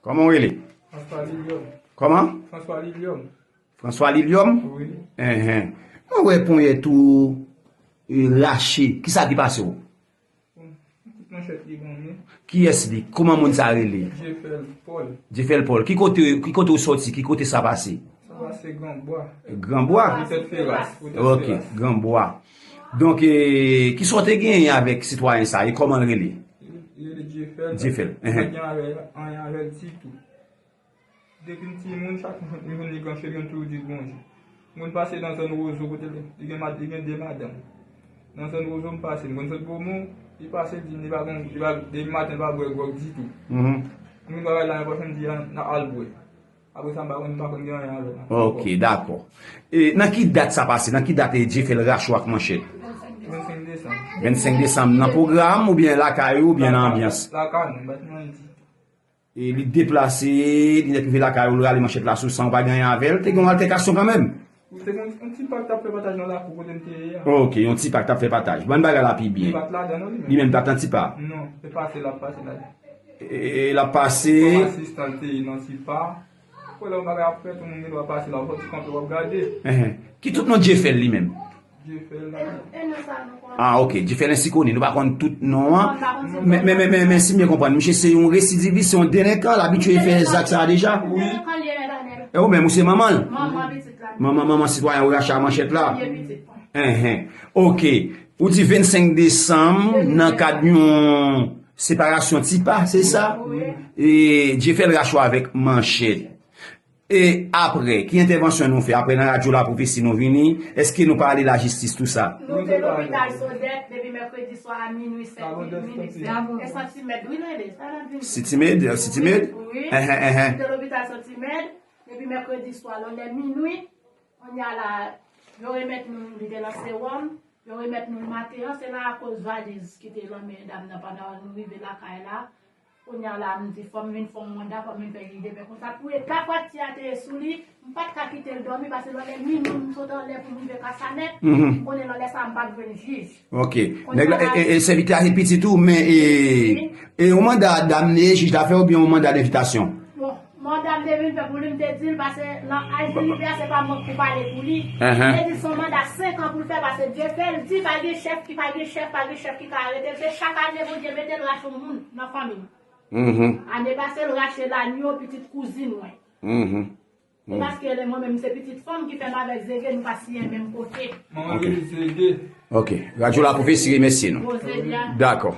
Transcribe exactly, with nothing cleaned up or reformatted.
Kòman w rele? François Lilium. Kòman? François Lilium. François Lilium? Wi. Enhen. Mwen wè ponyèt ou e, rache. Kisa ki pase w? Bon, tout manchèt li bon, men. Kiyès li? Kòman moun sa rele? Jefèl Paul. Jefèl Paul. Ki kote, ki kote w sòti? Ki kote sa pase? Sa pase Granbwa. Granbwa? Pou tèt Feras. Pou tèt Ok, Feras. Granbwa. Donk, e, kisa w te genyen avèk sitwayen sa? E kòman l rele? Li rele Jefèl. Jefèl, enhen. Mwen gen anyen avè l ditou. Depi m timoun, chak moun m jwenn li gran cheri, m toujou di l bonjou. Mwen pase nan zòn Wozo kote li, li gen mad-, li gen de madanm. Nan zòn Wozo m pase, mwen sot Bomon, li pase, li di m li pa konn, li pa, depi maten li pa bwè gwòg ditou. Mhm. Mwen bagay la, yon pòch m di an, n a al bwè. Apre sa, m pa konn, m pa konn gen anyen avè l ankò. Ok, dakò. E nan ki dat sa pase? Nan ki dat e Jefèl rache w ak manchèt? Vennsenk desanm. Vennsenk desanm, nan pwogram oubyen lakay ou, oubyen nan anbyans? Lakay nou, bat nan di. E li deplase, li nèk rive lakay ou, l rale manchèt la sou san, ou pa gen anyen avè l, te gen yon altèkasyon kanmenm? Wi, te gen yon, yon ti pak t ap fè pataj nan lakou kote m te ye a. Ok, yon ti pak t ap fè pataj. Ban bagay la pi byen. Li pa t ladan non, li menm. Li menm pa t nan ti pa? Non, se pase l ap pase la. E, e, l ap pase. Kòm asistan l te ye nan ti pa. Apre lè yon bagay ap fèt, yon moun gen dwa pase la, ou sòti kanpe, w ap gade. Enhen. Ki tout non Jefèl li menm? Jefèl la. Ah, ok. Jefèl ensi koni. Nou pa konn tout non an. Men, men, men, men, men si m byen konprann, misye se yon residivis, se yon delenkan, l abitye fè zak sa a deja. Wi. E ou menm, ou se manman l? Manman pitit la. Manman, manman sitwayen ou rache a manchèt la? Li ye pitit mwen. Enhen. Ok. Ou di vennsenk desanm, nan kad yon separasyon ti pa, se sa? Wi. E Jefèl rache w avèk manchèt. E apre, ki entèvansyon nou fè? Apre nan radyo lapwofesi nou vini, èske nou pa ale lajistis tou sa? Nou te lopital Sodèk depi mèkredi swa a minwi sèt, minwi sèt. E Santimèd, wi, nou rele. Sa nan vini. City Med, City Med? Wi. Enhen, enhen. Nou te lopital Santimèd depi mèkredi swa, lòlè minwi. Kounye a la, yo remèt nou, li te nan sewòm. Yo remèt nou l maten an, se la akoz valiz ki te nan men dam nan pandan nou rive lakay la. Kounye a la, m di fò m vin fè yon manda, fò m vin fè li demen konsa. Pou eta fwati a te ye sou li, m pa t ka kite l dòmi, paske lòlè minwi m sot anlè pou m rive Kasanèt, m konnen lòlè sa a m p ap jwenn jij. Ok. Nèg la, e, e, e sèvitè a se pitit ou, men, e, e yon manda damne jij la fè oubyen yon manda denvitasyon? Bon, manda m te vin fè pou li, m te di l, paske nan aj li rive a, se pa mwen k pou pale pou li. M te di l se yon manda senk an pou l fè, paske Dye fè l di pa gen chèf ki, pa gen chèf, pa gen chèf ki ka arete l. Se chak ane Bondye mete l rache yon moun nan fanmi m. Ane pase, l rache Lanyo, pitit kouzin mwen. Se paske lè mwen menm se pitit fanm ki fè m avèk Zege, nou pa siyen menm kote. Manman rele Zege. Ok. Radyo Lapwofesi remèsye nou. Bon, Zege a. Dakò.